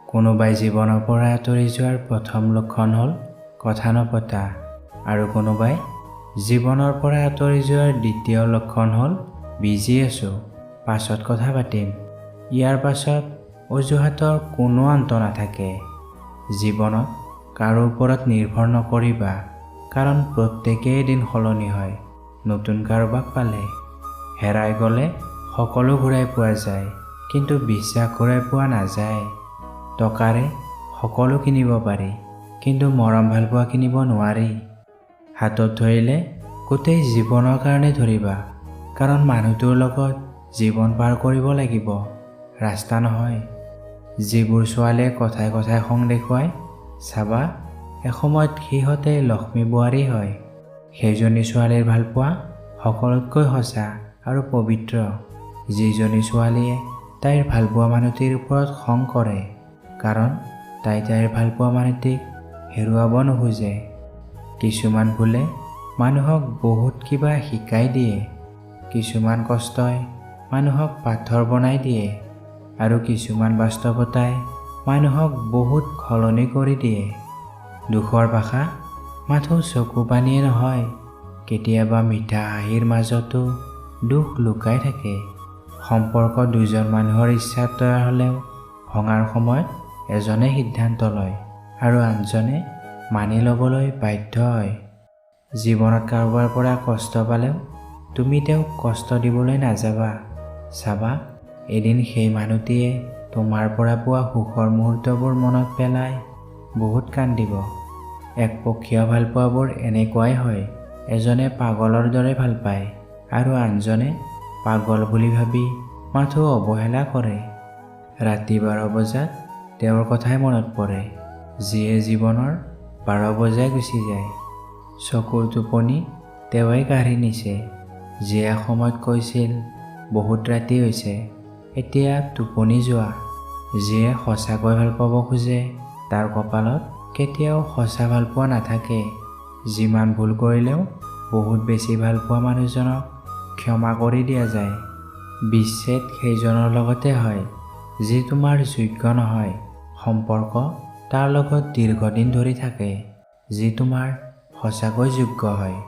কোনোবাই জীৱনৰ পৰা আঁতৰি যোৱাৰ প্ৰথম লক্ষণ হ'ল কথা নপতা, আৰু কোনোবাই জীৱনৰ পৰা আঁতৰি যোৱাৰ দ্বিতীয় লক্ষণ হ'ল বিজি আছোঁ, পাছত কথা পাতিম। ইয়াৰ পাছত অজুহাতৰ কোনো অন্ত নাথাকে। জীৱনত কাৰো ওপৰত নিৰ্ভৰ নকৰিবা, কাৰণ প্ৰত্যেকেই এদিন সলনি হয় নতুন কাৰোবাক পালে। হেৰাই গ'লে সকলো ঘূৰাই পোৱা যায়, কিন্তু বিশ্বাস ঘূৰাই পোৱা নাযায়। টকাৰে সকলো কিনিব পাৰি, কিন্তু মৰম ভালপোৱা কিনিব নোৱাৰি। হাতত ধৰিলে গোটেই জীৱনৰ কাৰণে ধৰিবা, কাৰণ মানুহটোৰ লগত জীৱন পাৰ কৰিব লাগিব, ৰাস্তা নহয়। যিবোৰ ছোৱালীয়ে কথাই কথাই খং দেখুৱায়, চাবা এসময়ত সিহঁতে লক্ষ্মী বোৱাৰী হয়। সেইজনী ছোৱালীৰ ভালপোৱা সকলোতকৈ সঁচা আৰু পবিত্ৰ, যিজনী ছোৱালীয়ে তাইৰ ভালপোৱা মানুহটিৰ ওপৰত খং কৰে, কাৰণ তাই তাইৰ ভালপোৱা মানুহটিক হেৰুৱাব নোখোজে। কিছুমান ভুলে মানুহক বহুত কিবা শিকাই দিয়ে, কিছুমান কষ্টই মানুহক পাথৰ বনাই দিয়ে, আৰু কিছুমান বাস্তৱতাই মানুহক বহুত সলনি কৰি দিয়ে। দুখৰ ভাষা মাথো চকু পানীয়ে নহয়, কেতিয়াবা মিঠা হাঁহিৰ মাজতো দুখ লুকাই থাকে। সম্পৰ্ক দুজন মানুহৰ ইচ্ছাত তৈয়াৰ হ'লেও ভঙাৰ সময়ত এজনে সিদ্ধান্ত লয় আৰু আনজনে মানি ল'বলৈ বাধ্য হয়। জীৱনত কাৰোবাৰ পৰা কষ্ট পালেও তুমি তেওঁক কষ্ট দিবলৈ নাযাবা। চাবা, এদিন সেই মানুহটিয়ে তোমাৰ পৰা পোৱা সুখৰ মুহূৰ্তবোৰ মনত পেলাই বহুত কান্দিব। একপক্ষীয় ভালপোৱাবোৰ এনেকুৱাই হয়, এজনে পাগলৰ দৰে ভাল পায় আৰু আনজনে পাগল বুলি ভাবি মাথো অৱহেলা কৰে। ৰাতি 12 বজাত তেওঁৰ কথাই মনত পৰে, যিয়ে জীৱনৰ 12 বজাই গুচি যায়। চকুৰ টোপনি তেওঁৱেই কাঢ়ি নিছে, যিয়ে এসময়ত কৈছিল বহুত ৰাতি হৈছে, এতিয়া টোপনি যোৱা। যিয়ে সঁচাকৈ ভাল পাব খোজে তাৰ কপালত কেতিয়াও সঁচা ভালপোৱা নাথাকে। যিমান ভুল কৰিলেও বহুত বেছি ভালপোৱা মানুহজনক ক্ষমা কৰি দিয়া যায়। বিচ্ছেদ সেইজনৰ লগতে হয় যি তোমাৰ যোগ্য নহয়। সম্পৰ্ক তাৰ লগত দীৰ্ঘদিন ধৰি থাকে যি তোমাৰ সঁচাকৈ যোগ্য হয়।